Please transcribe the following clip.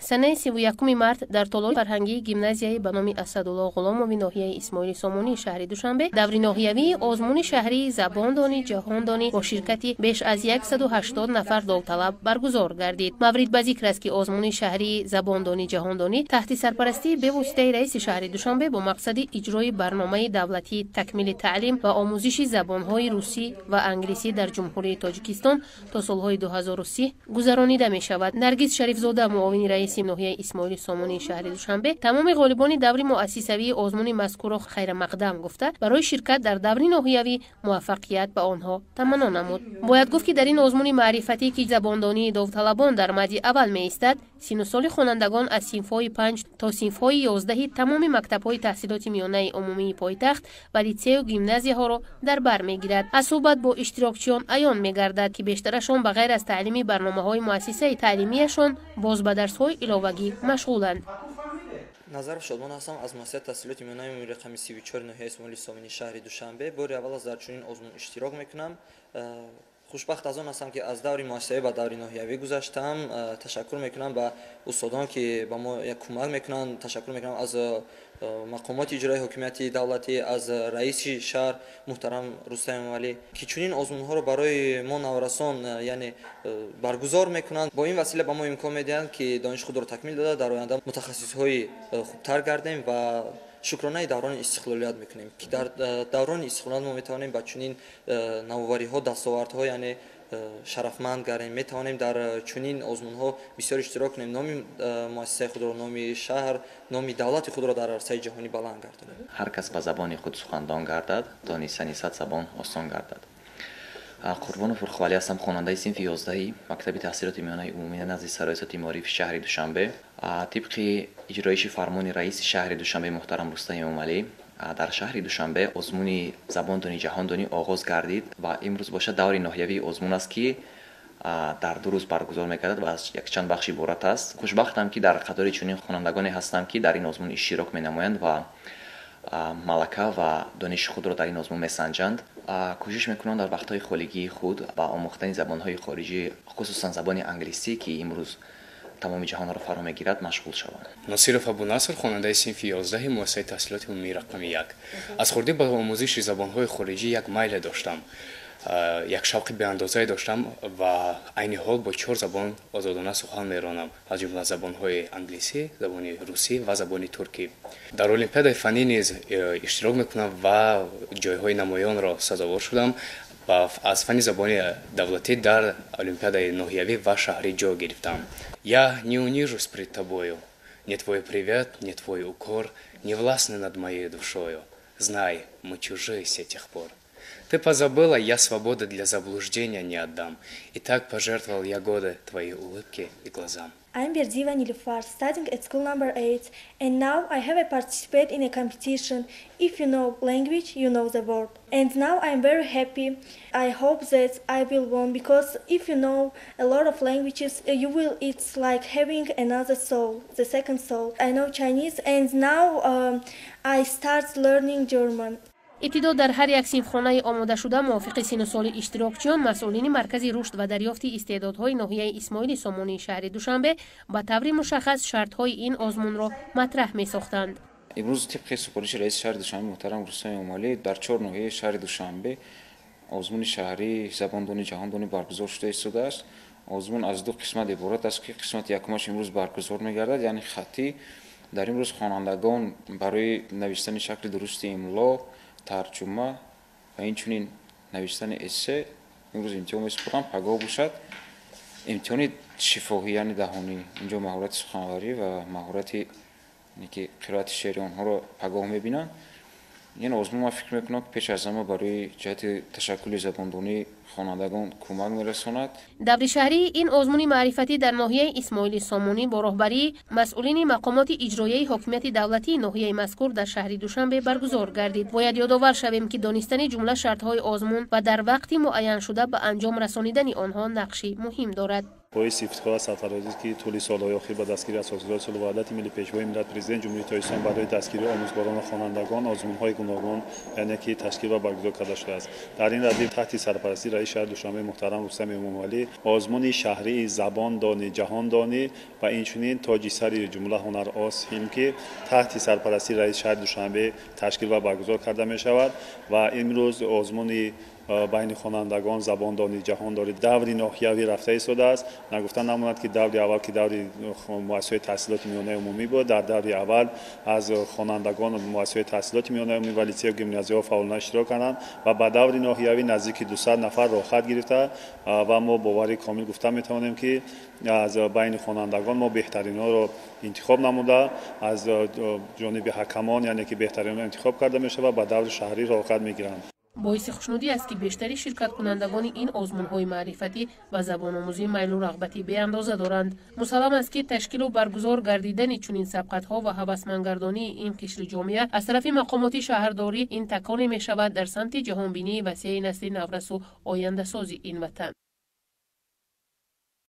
Санаи 31 март дар толори фарҳангии гимназияи ба номи Асадулло Ғуломови ноҳияи Исмоили Сомонии шаҳри Душанбе даври ноҳиявии озмуни шаҳрии «Забондонӣ, ҷаҳондонӣ» бо ширкати беш аз 180 нафар довталаб баргузор гардид. Маврид ба зикр аст, ки озмуни шаҳрии «Забондонӣ, ҷаҳондонӣ» таҳти сарпарастии бевоситаи раиси шаҳри Душанбе бо мақсади иҷрои барномаи давлатии такмили таълим ва омӯзиши забонҳои русӣ ва англисӣ дар Ҷумҳурии Тоҷикистон то солҳои 2030 гузаронида мешавад. Наргиз Шарифзода, муовини раиси ноҳияи Исмоили Сомонии шаҳри Душанбе, тамоми ғолибони даври муассисавии озмуни мазкурро хайрамақдам гуфта, барои ширкат дар даври ноҳиявӣ муваффақият ба онҳо таманно намуд. Бояд гуфт, ки дар ин озмуни маърифатӣ, ки забондонии довталабон дар мади аввал меистад, синну соли хонандагон аз синфҳои 5 то синфҳои 11-и тамоми мактабҳои таҳсилоти миёнаи умумии пойтахт ва литсею гимназияҳоро дар бар мегирад. Аз суҳбат бо иштирокчиён аён мегардад, ки бештарашон ба ғайр аз таълими барномаҳои муассисаи таълимияшон боз ба дарсҳои иловагӣ машғуланд. Назаров Шодмон ҳастам, аз муассисаи таҳсилоти миёнаи умумии рақами 34 ноҳияи Исмоили Сомонии шаҳри Душанбе. Бори аввал аст, дар чунин озмун иштирок мекунам. Хушбахт аз он ҳастам, ки аз даври муассисавӣ ба даври ноҳиявӣ гузаштам. Ташаккур мекунам ба устодон, ки ба мо як кӯмак мекунанд. Ташаккур мекунам аз мақомоти иҷрои ҳокимияти давлатӣ, аз раиси шаҳр муҳтарам Рустам Эмомалӣ, ки чунин озмунҳоро барои мо наврасон, яъне, баргузор мекунанд. Бо ин васила ба мо имкон медиҳанд, ки дониши худро такмил дода, дар оянда мутахассисҳои хубтар гардем. Ва шукронаи даврони истиқлолият мекунем, ки дар даврони истиқлолият мо метавонем ба чунин навовариҳо, дастовардҳо, яъне, шарафманд гардем, метавонем дар чунин озмунҳо бисёр иштирок кунем, номи муассисаи худро, номи шаҳр, номи давлати худро дар арсаи ҷаҳонӣ баланд гардонем. Ҳар кас ба забони худ сухандон гардад, донистани сад забон осон гардад. Қурбонов Фурховалӣ ҳастам, хонандаи синфи 11-и мактаби таҳсилоти миёнаи умумӣ назди Сароясати маорифи шаҳри Душанбе. Тибқи иҷроиши фармони раиси шаҳри Душанбе муҳтарам Рустам Эмомалӣ, дар шаҳри Душанбе озмуни «Забондонӣ, ҷаҳондонӣ» оғоз гардид ва имрӯз бошад даври ноҳиявии озмун аст, ки дар 2 рӯз баргузор мегардад ва аз якчанд бахш иборат аст. Хушбахтам, ки дар қатори чунин хонандагоне ҳастам, ки дар ин озмун иштирок менамоянд ва малака ва дониши худро дар ин озмун месанҷанд. Кӯшиш мекунам дар вақтҳои холигии худ ба омӯхтани забонҳои хориҷӣ, хусусан забони англисӣ, ки имрӯз тамоми ҷаҳонро фаро мегирад, машғул шавам. Носиров Абунаср, хонандаи синфи 11-и муассисаи таҳсилоти умумии рақами 1. Аз хурдӣ ба омӯзиши забонҳои хориҷӣ як майле доштам, як шавқи беандозае доштам ва айни ҳол бо чор забон озодона сухан меронам, аз ҷумла забонҳои англисӣ, забони русӣ ва забони туркӣ. Дар олимпиадаи фаннӣ низ иштирок мекунам ва ҷойҳои намоёнро сазовор шудам ва аз фанни забони давлатӣ дар олимпиадаи ноҳиявӣ ва шаҳрӣ ҷой гирифтам. Я не унижусь пред тобою, ни твой привет, ни твой укор не властны над моей душою. Знай, мы чужие с тех пор. Ты позабыла, я свободы для заблуждения не отдам. И так пожертвовал я годы твоей улыбки и глазам. I'm Berdiva Nilufar, studying at school number 8, and now I have a participate in a competition. If you know language, you know the world. And now I'm very happy. I hope that I will win, because if you know a lot of languages, you will. It's like having another soul, the second soul. I know Chinese, and now I start learning German. Ибтидо дар ҳар як синфхонаи омодашуда мувофиқи синну соли иштирокчиён масъулини Маркази рушд ва дарёфти истеъдодҳои ноҳияи Исмоили Сомонии шаҳри Душанбе ба таври мушаххас шартҳои ин озмунро матраҳ месохтанд. Имрӯз тибқи супориши раиси шаҳри Душанбе муҳтарам Рустам Эмомалӣ дар чор ноҳияи шаҳри Душанбе озмуни шаҳрии «Забондонӣ, ҷаҳондонӣ» баргузор шуда истодааст. Озмун аз ду қисмат иборат аст, ки қисмати якумаш имрӯз баргузор мегардад, яъне хаттӣ. Дар имрӯз хонандагон барои навиштани шакли дурусти имло, тарҷума ва инчунин навиштани эссе имрӯз имтиҳон месупоранд. Пагоҳ бошад имтиҳони шифоҳӣ, яъне даҳонӣ. Инҷо маҳорати суханварӣ ва маҳорати ки қироати шеъри онҳоро пагоҳ мебинанд. Ин озмун, ман фикр мекунам, ки пеш аз ҳама барои ҷиҳати ташаккули забондонии хонандагон кӯмак мерасонад. Даври шаҳрии ин озмуни маърифатӣ дар ноҳияи Исмоили Сомонӣ бо роҳбарии масъулини мақомоти иҷроияи ҳокимияти давлатии ноҳияи мазкур дар шаҳри Душанбе баргузор гардид. Бояд ёдовар шавем, ки донистани ҷумла шартҳои озмун ва дар вақти муайяншуда ба анҷом расонидани онҳо нақши муҳим дорад. Боиси ифтихор аст, сарфарозӣ, ки тӯли солҳои охир ба дастгирии Асосгузори сулҳу ваҳдати миллӣ, Пешвои миллат, Президенти Ҷумҳурии Тоҷикистон барои дастгирии омӯзгорон ва хонандагон озмунҳои гуногун, яъне ки ташкил ва баргузор карда шудааст. Дар ин радиф таҳти сарпарастии раиси шаҳри Душанбе муҳтарам Рустам Эмомалӣ озмуни шаҳрии забондонӣ, ҷаҳондонӣ ва инчунин тоҷи сари ҷумла ҳунар ост ҳилм, ки таҳти сарпарастии раиси шаҳри Душанбе ташкил ва баргузор карда мешавад ва имрӯз озмуни байни хонандагон забондонӣ, ҷаҳондонӣ даври ноҳиявӣ рафта истодааст. Нагуфта намонад, ки даври аввал, ки даври муассисаҳои таҳсилоти миёнаи умумӣ буд, дар даври аввал аз хонандагон муассисаҳои таҳсилоти миёнаи умумӣ ва литсею гимназияҳо фаъолона иштирок карданд ва ба даври ноҳиявӣ наздики 200 нафар роҳхат гирифта ва мо бовари комил гуфта метавонем, ки аз байни хонандагон мо беҳтаринҳоро интихоб намуда, аз ҷониби ҳакамон, яъне ки беҳтаринҳо интихоб карда мешавад, ба даври шаҳрӣ роҳхат мегиранд. Боиси хушнудӣ аст, ки бештари ширкаткунандагони ин озмунҳои маърифатӣ ба забономӯзӣ майлу рағбати беандоза доранд. Мусаллам аст, ки ташкилу баргузор гардидани чунин сабқатҳо ва ҳавасмандгардонии ин қишри ҷомеа аз тарафи мақомоти шаҳрдорӣ ин таконе мешавад дар самти ҷаҳонбинии васеи насли наврасу ояндасози ин ватан.